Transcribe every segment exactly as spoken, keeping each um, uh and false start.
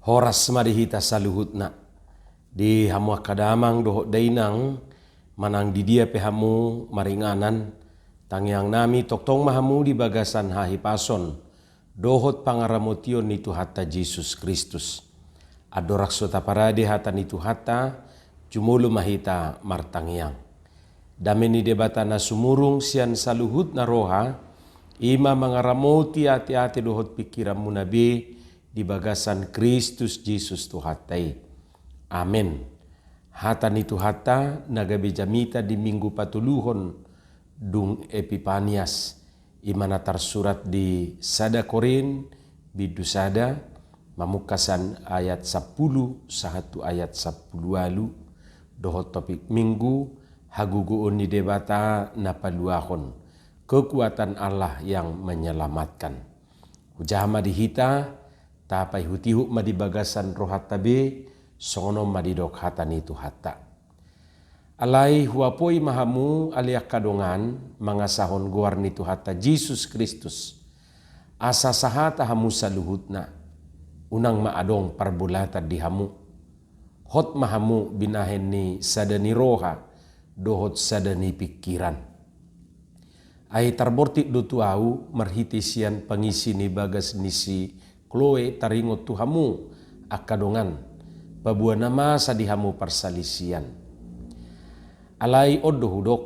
Horas ma di hita saluhutna. Di hamu angka damang dohot dainang, manang di dia pe hamu maringanan, tangiang nami tongtong ma hamu di bagasan hahipason dohot pangaramotion ni Tuhanta Jesus Kristus. Andorang so taparade hata ni Tuhanta, jumolo ma hita martangiang. Dame ni Debata na sumurung sian saluhutna roha, i ma mangaramoti ateate dohot pingkiranmuna be di bagasan Kristus Jesus Tuhanta i. Amen. Hata ni Tuhanta na gabe jamita di minggu patoluhon dung Epipanias, i ma na tarsurat di sada Korint bindu sada, mamungka sian ayat sampulu sahat tu ayat sampulu ualu, dohot topik minggu, hagogoon ni Debata na paluahon, kekuatan Allah yang menyelamatkan. Hujaha ma di hita, tapaihutihut ma di bagasan rohanta be, songon on ma didok hata ni Tuhanta. Alai huapoi ma hamu ale angka dongan, mangasahon goar ni Tuhanta Jesus Kristus, asa sahata hamu saluhutna, unang ma adong parbolatan di hamu. Hot ma hamu binahen ni sada ni roha dohot sada ni pingkiran. Ai tarbortik do tu ahu marhite sian pangisi ni bagas ni si Kloe taringot tu hamu angka dongan, paboa na masa di hamu parsalisian. Alai on do hudok,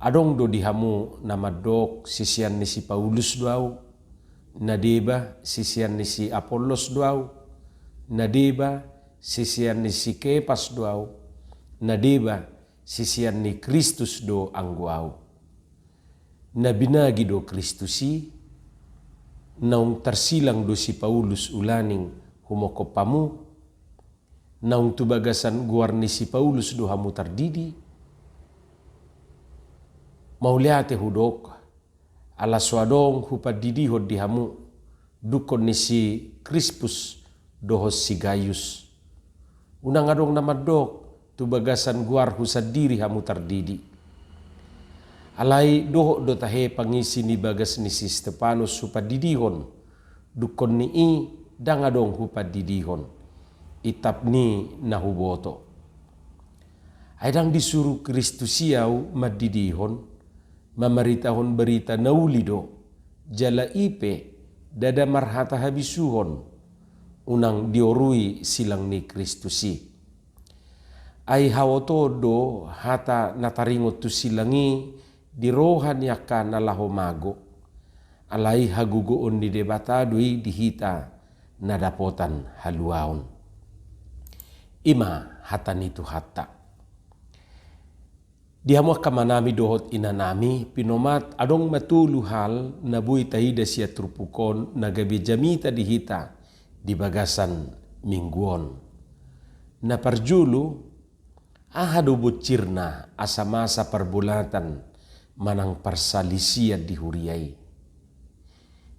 adong do di hamu na mandok sisean ni si Paulus do ahu, na deba sisean ni si Apollos do ahu, na deba sisean ni si Kepas do ahu, na deba sisean ni Kristus do anggo ahu. Na binagi do Kristus i? Naung tarsilang do si Paulus ulaning humongkop hamu? Naung tu bagasan goar ni si Paulus do hamu tardidi? Mauliate hudok, ala so adong hupandidihon di hamu dungkon ni si Krispus dohot si Gayus. Unang adong na mandok tu bagasan goarhu sandiri hamu tardidi. Alai dohot do tahe pangisi ni bagas ni si Stepanus hupandidihon, dungkon ni i ndang adong hupandidihon, itap ni na huboto. Ai ndang disuru Kristus i ahu mandidihon, mamaritahon barita na uli do, jala i pe ndada marhata habisuhon, unang diorui silang ni Kristus i. Ai haotoon do hata na taringot tu silang i di roha ni angka na laho mago. Alai hagogoon ni Debata do i di hita na dapotan haluaon. I ma hata ni Tuhanta. Di hamu angka amanami dohot inanami, pinomat adong ma tolu hal na boi taida sian turpuk on na gabe jamita di hita di bagasan minggu on. Na parjolo, aha do bonsirna asa masa parbolatan manang parsalisian di huria i?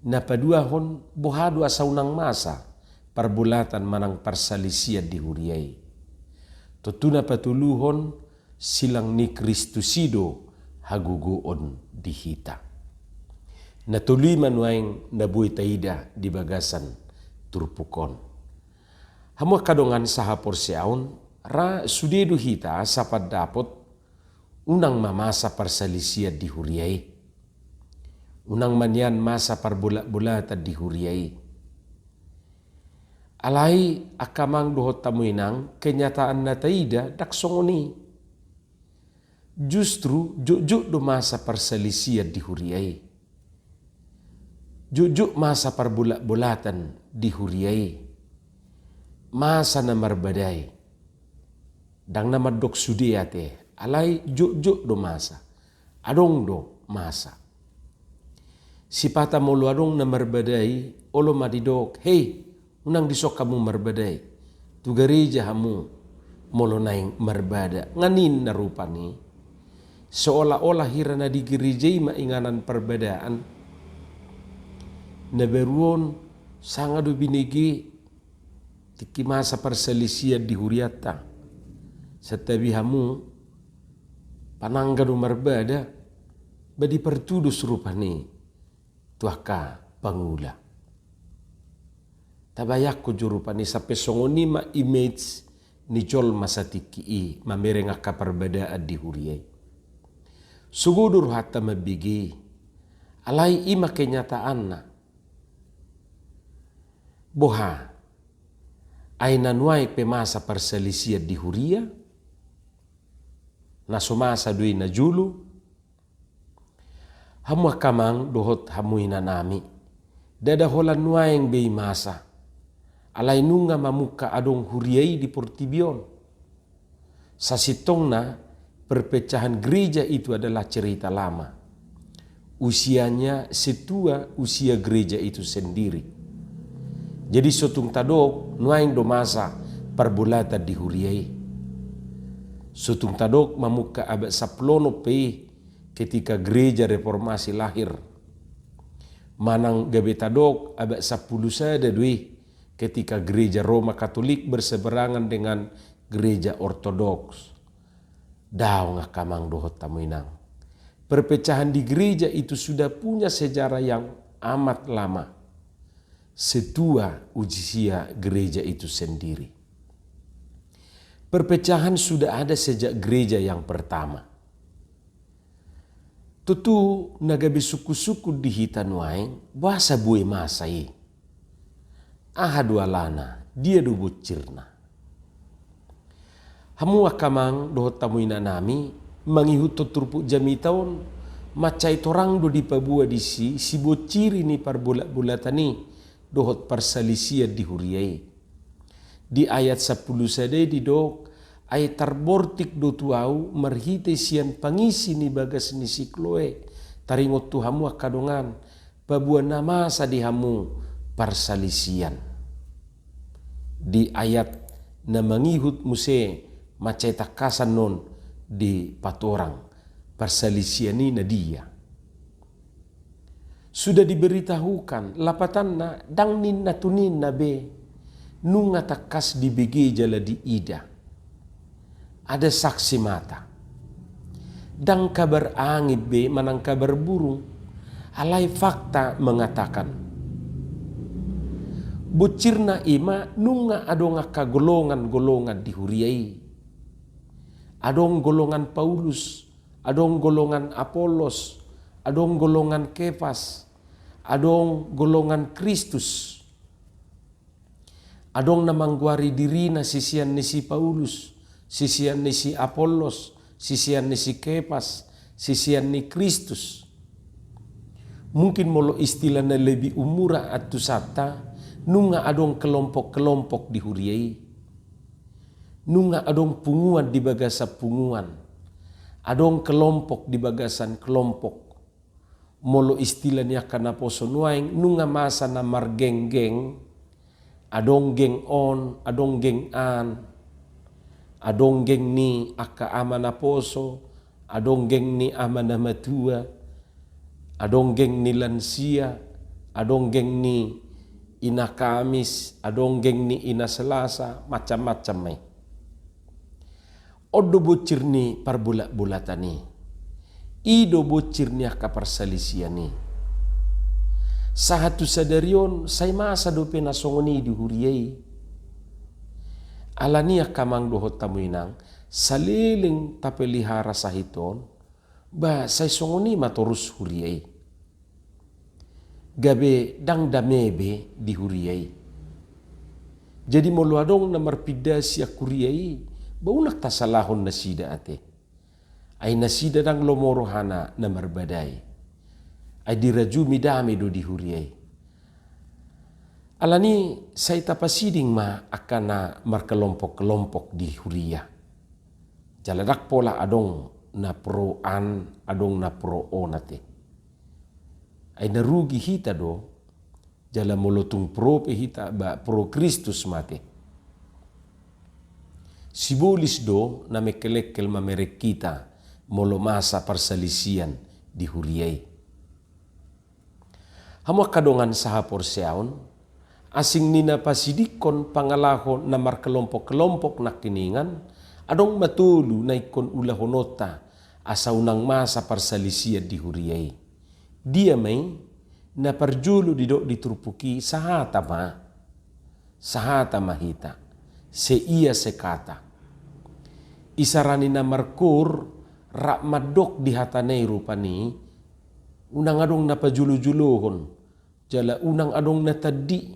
Na paduahon, boha do asa unang masa parbolatan manang parsalisian di huria i? Tontu na patoluhon, silang ni Kristus i do hagogoon di hita. Na tolu i ma nuaeng na boi taida di bagasan turpuk on. Hamu angka dongan sahaporseaon, ra sude do hita sapandapot, unang ma masa parsalisian di huria i. Unang ma nian masa parbolatbolatan di huria i. Alai angka amang dohot hamu inang, kenyataan na taida ndang songon i. Justru jotjot do masa parsalisian di huria i. Jotjot masa parbolatbolatan di huria i. Masa na marbadai. Ndang na mandok sude ate, alai jotjot do masa. Adong do masa. Sipata molo adong na marbadai, olo ma didok, hei, unang dison hamu marbadai. Tu gareja hamu molo naeng marbada. Nga ninna rupani. Seolah-olah hira na di gareja i ma inganan parbadaan. Na baru on sanga do binege tingki masa parsalisian di hurianta. Santabi hamu, panangga do marbada, ba dipartudos rupani tu angka pangula. Tabayangkon jo rupani sampe songon i ma image ni jolma satingki i mamereng angka parbadaan di huria i. Sogo do rohanta mambege i. Alai i ma kenyataanna. Boha, ai na nuaeng pe masa parsalisian di huria, na so masa do i na jolo. Hamu angka amang dohot hamu inanami, ndada holan nuaeng be i masa. Alai nunga mamungka adong huria i di portibi on. Sasintongna, perpecahan gereja itu adalah cerita lama. Usianya setua usia gereja itu sendiri. Jadi so tung tadok nuaeng do masa parbolatan di huria i. So tung tadok mamungka abad sampulu onom pe i ketika gereja reformasi lahir. Manang gabe tadok abad sampulu sada do i ketika gereja Roma Katolik berseberangan dengan gereja Ortodoks. Daong angka amang dohot hamu inang. Perpecahan di gereja itu sudah punya sejarah yang amat lama. Setua usia gereja itu sendiri. Perpecahan sudah ada sejak gereja yang pertama. Tutu na gabe sungkun-sungkun di hita nuaeng, boasa boi masa i. Aha do alana, dia do bonsirna. Hamu angka amang dohot hamu inanami, mangihuthon turpuk jamita on, mansai torang do dipaboa disi sibonsiri ni parbolat-bolatan i dohot parsalisian di huria i. Di ayat sampulu sada i didok, ai tarbortik do tu ahu marhite sian pangisi ni bagas ni si Kloe, taringot tu hamu angka dongan, paboa na masa di hamu parsalisian. Di ayat na mangihut muse mansai tangkasan on dipatorang parsalisian i na dia. Sudah diberitahukan, lapatanna ndang ninna tu ninna be, nunga tangkas dibege jala diida. Ada saksi mata. Ndang kabar angin be manang kabar burung, alai fakta mengatakan. Bonsirna i ma nunga adong angka golongan-golongan di huria i. Adong golongan Paulus, adong golongan Apollos, adong golongan Kepas, adong golongan Kristus. Adong na manggoari dirina sisean ni si Paulus, sisean ni si Apollos, sisean ni si Kepas, sisean ni Kristus. Mungkin molo istilah na lebih umura antusanta, nunga adong kelompok-kelompok di huria i. Nunga adong punguan di bagasan punguan. Adong kelompok di bagasan kelompok. Molo istilah ni angka naposo nuaeng, nunga masa na margeng-geng, adong geng on, adong geng an, adong geng ni angka ama naposo, adong geng ni ama na matua, adong geng ni lansia, adong geng ni ina Kamis, adong geng ni ina Selasa, macam-macam ma i. On do bonsir ni parbolat-bolatan i. I do bonsir ni angka parsalisian i. Sahat tu sadari on, sai masa dope na songon i di huria i. Alani i angka amang dohot hamu inang, saleleng tapelihara sahit on, ba sai songon i ma torus huria i. Gabe ndang dame be di huria i. Jadi molo adong na marpinda sian huria i, ba unang tasalahon nasida ate. Ai nasida ndang lomo rohana na marbadai. Ai dirajumi dame do di huria i. Alani i sai tapasiding ma angka na markelompok-kelompok di huria. Jala ndang pola adong na pro an, adong na pro on ate. Ai na rugi hita do, jala molo tung pro pe hita ba pro Kristus ma ate. Sibolis do na mengkelengkel mamereng hita molo masa parsalisian di huria i. Hamu angka dongan sahaporseaon, asing ni na pasidingkon pangalaho na markelompok-kelompok nangkiningan, adong ma tolu na ingkon ulahononta asa unang masa parsalisian di huria i. Dia ma i? Na parjolo didok di turpuk i sahata ma. sahata ma hita, seia sekata. Isarani na markoor rap mandok di hatana i rupani, unang adong na pajolojolohon, jala unang adong na tandi,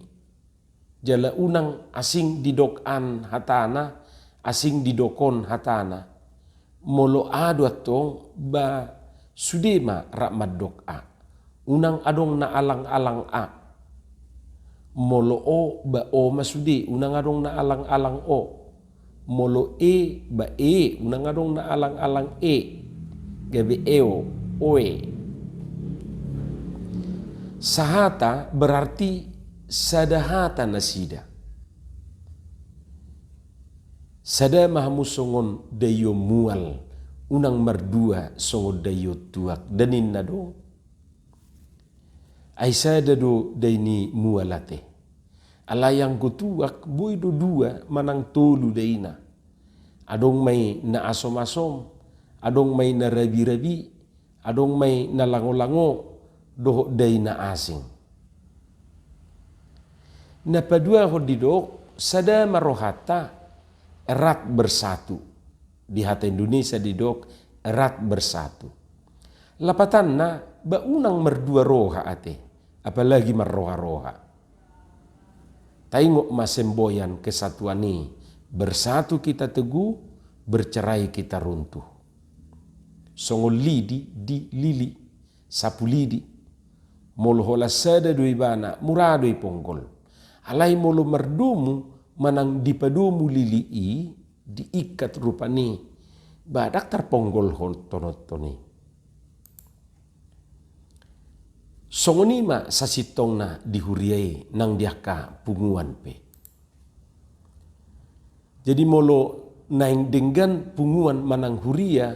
jala unang asing didok an hatana, asing didok on hatana. Molo a do antong, ba sude ma rap mandok a. Unang adong na alang-alang a. Molo o, ba o ma sude, unang adong na alang-alang o. Molo e, ba e, unang adong na alang-alang e. Gabe eo, oe. Sahata berarti sada hata nasida. Sada ma hamu songon daion mual, unang mardua songon daion tuak, da ninna do. Ai sada do dai ni mual ate. Alai anggo tuak boi do dua manang tolu daina. Adong ma i na asom-asom, adong ma i na rabi-rabi, adong ma i na lango-lango, dohot dai na asing. Na paduahon didok, sada ma rohanta, erat bersatu. Di hata Indonesia didok, erat bersatu. Lapatanna, ba unang mardua roha ate, apalagi marroha-roha. Taingot ma semboyan kesatuan i, bersatu kita teguh, bercerai kita runtuh. Songon lidi di lili, sapu lidi. Molo holan sada do ibana, mura do iponggol. Alai molo mardomu manang dipadomu lili i, diikat rupani, ba ndang tarponggolhon tononton i. Songon i ma sasintongna di huria i nang di angka punguan pe. Jadi molo naeng denggan punguan manang huria,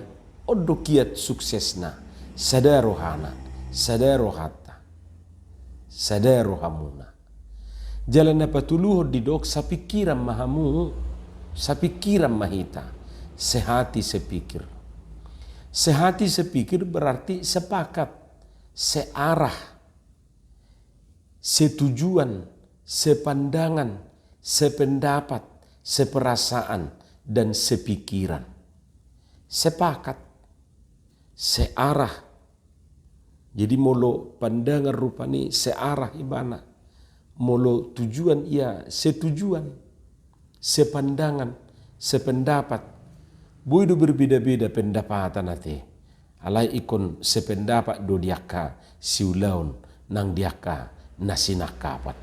on do kiat suksesna, sada rohana, sada rohanta, sada rohamuna. Jala na patoluhon didok, sapingkiran ma hamu, sapingkiran ma hita, sehati sepikir. Sehati sepikir berarti sepakat, searah, setujuan, sepandangan, sependapat, seperasaan, dan sepikiran. Sepakat, searah. Jadi molo pandangan rupani searah ibana. Molo tujuan ia setujuan, sepandangan, sependapat. Boi do berbeda-beda pendapatan ate. Alai ingkon sependapat do di angka siulaon nang di angka na sinangkapan.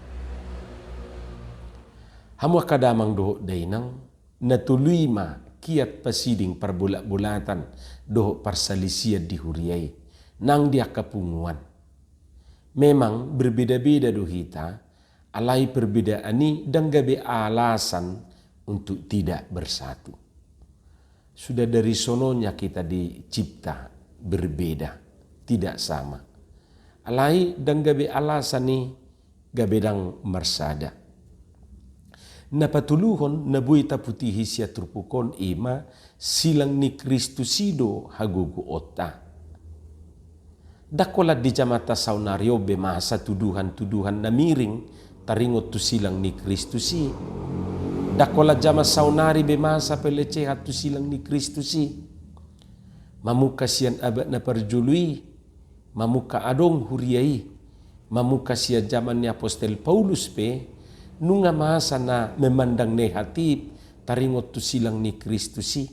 Hamu angka damang dohot dainang, na tolu i ma kiat pasiding parbolat-bolatan dohot parsalisian di huria i nang di angka punguan. Memang berbeda-beda do hita, alai perbedaan i ndang gabe alasan untuk tidak bersatu. Sudah dari sononya kita dicipta berbeda, tidak sama. Alai ndang gabe alasan i gabe ndang marsada. Na patoluhon na boi taputihi sian turpuk on i ma silang ni Kristus i do hagogoonta. Ndang holan di jamanta saonari on be masa tuduhan-tuduhan na miring taringot tu silang ni Kristus i. Ndang holan jaman saonari be masa pelecehan tu silang ni Kristus i. Mamungka sian abad na parjolo i, mamungka adong huria i, mamungka sian jaman ni apostel Paulus pe, nunga masa na memandang negatif taringot tu silang ni Kristus i.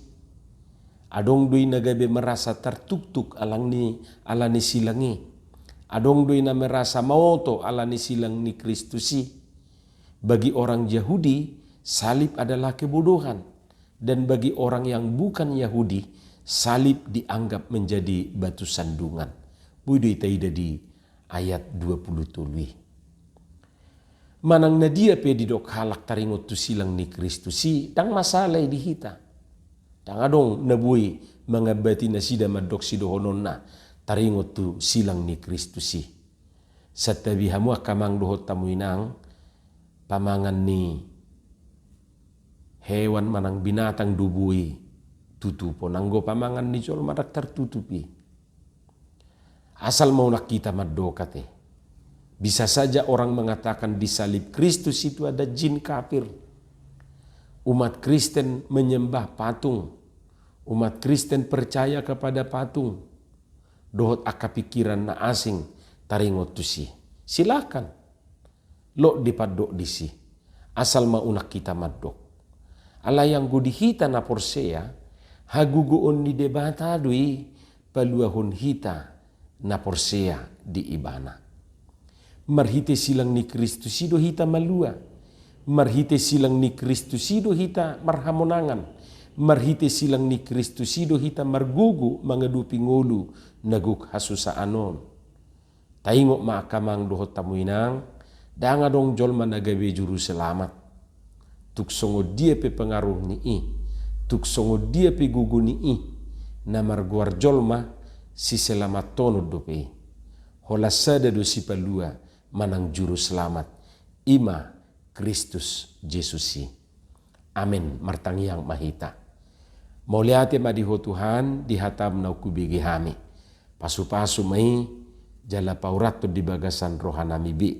Adong do i na gabe merasa tertuktuk alani, alani silang i. Adong do i na merasa maoto alani silang ni Kristus i. Bagi orang Yahudi, salib adalah kebodohan. Dan bagi orang yang bukan Yahudi, salib dianggap menjadi batu sandungan. Boi do i taida di ayat dua puluh tolu i. Manang na dia pe didok halak taringot tu silang ni Kristus i, ndang masalah i di hita. Ndang adong na boi mangambati nasida mandok sidohononna taringot tu silang ni Kristus i. Santabi hamu angka amang dohot hamu inang, pamangan ni hewan manang binatang do boi tutupon, anggo pamangan ni jolma ndang tartutup i. Asal ma unang hita mandok ate. Bisa saja orang mengatakan disalib Kristus itu ada jin kafir. Umat Kristen menyembah patung. Umat Kristen percaya kepada patung. Dohot angka pikiran na asing taringot tusi. Silakan. Lot dipandok disi. Asal ma unang hita mandok. Alai anggo di hita na porsea, hagogoon ni Debata do i paluahon hita na porsea di Ibana. Marhite silang ni Kristus i do hita malua. Marhite silang ni Kristus i do hita marhamonangan. Marhite silang ni Kristus i do hita margogo mangadopi ngolu na gok hasusaan on. Taingot ma angka amang dohot hamu inang, ndang adong jolma na gabe juru selamat. Tung songon dia pe pengaruh ni i, tung songon dia pe gogo ni i, na margoar jolma, siselamathon dope i. Holan sada do sipalua manang juru selamat, i ma Kristus Jesus i. Amen. Martangiang ma hita. Mauliate ma di Ho Tuhan, di hataM naung hubege hami. Pasupasu ma i, jala paurathon di bagasan rohanami be.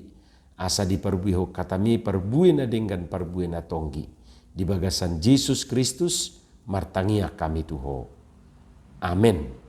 Asa diparbuehon hataMi parbue na denggan parbue na tonggi. Di bagasan Jesus Kristus, martangiang hami tu Ho. Amen.